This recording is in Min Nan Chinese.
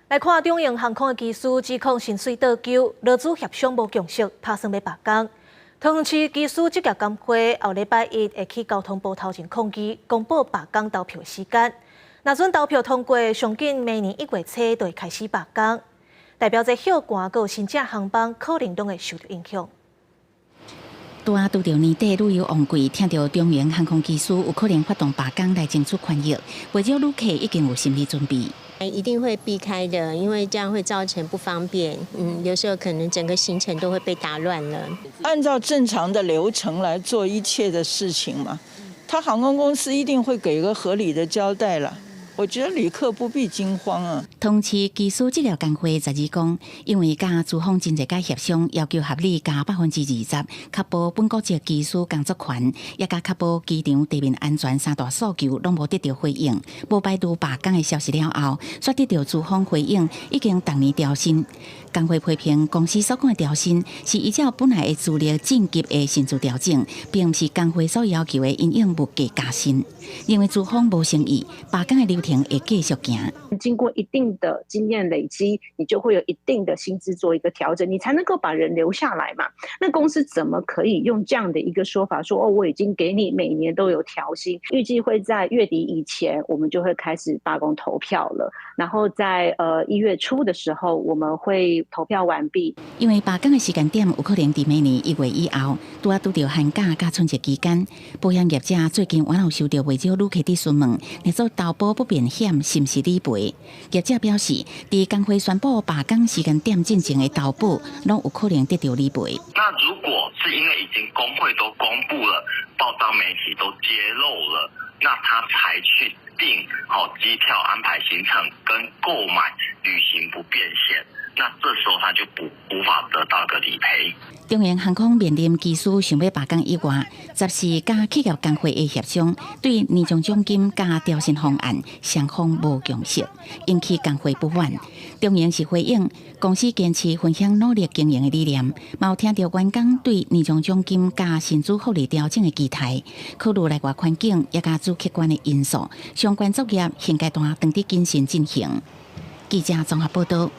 來看長榮航空的機師指控薪水倒糾，勞資協商無共識，拍算欲罷工。桃園市機師職業工會後禮拜一會去交通部頭前抗議，公布罷工投票的時間。若準投票通過，上緊明年1月初就會開始罷工。代表這休寒閣有新增航班可能攏會受到影響。拄仔拄著年底旅遊旺季，聽著長榮航空機師有可能發動罷工來爭取權益，袂少旅客已經有心理準備。一定會避開的，因為這樣會造成不方便。有時候可能整個行程都會被打亂了。按照正常的流程來做一切的事情嘛，他航空公司一定會給個合理的交代了。我覺得旅客不必驚慌啊。桃園市機師職業工會十二講，因為佮資方真濟擺協商，要求合理加20%，確保本國籍機師工作權，也佮確保機場地面安全三大訴求，攏無得著回應。無排除罷工的消息了後，煞得著資方回應已經逐年調薪。工會批評公司所講的調薪是依照本來的資歷晉級的薪資調整，並毋是工會所要求的因應物價加薪。認為資方無誠意，罷工的流程會繼續行。經過一定的經驗累積，你就會有一定的薪資做一個調整，你才能夠把人留下來嘛。那公司怎麼可以用這樣的一個說法說，哦，我已經給你每年都有調薪，預計會在月底以前，我們就會開始罷工投票了。然後在1月初的時候，我們會投票完畢。因為罷工的時間點有可能佇明年1月以後，拄仔拄著寒假佮春節期間，保險業者最近原有收著袂少旅客佇詢問，欲做投保不便險是毋是理賠？業者表示，佇工會宣布罷工時間點進前的投保，攏有可能得著理賠。那如果是因為已經工會都公布了，報章媒體都揭露了，那他才去訂好機票安排行程跟購買旅行不便險，那這時候他就不無法得到個理賠。長榮航空面臨機師想欲罷工以外，十四佮企業工會的協商，對年終獎金佮調薪方案雙方無共識，引起工會不滿。長榮是回應公司堅持分享努力經營的理念，嘛有聽著員工對年終獎金佮薪資福利調整的期待，考慮內外環境也佮主客觀的因素，相關作業現階段當佇謹慎進行。記者綜合報道。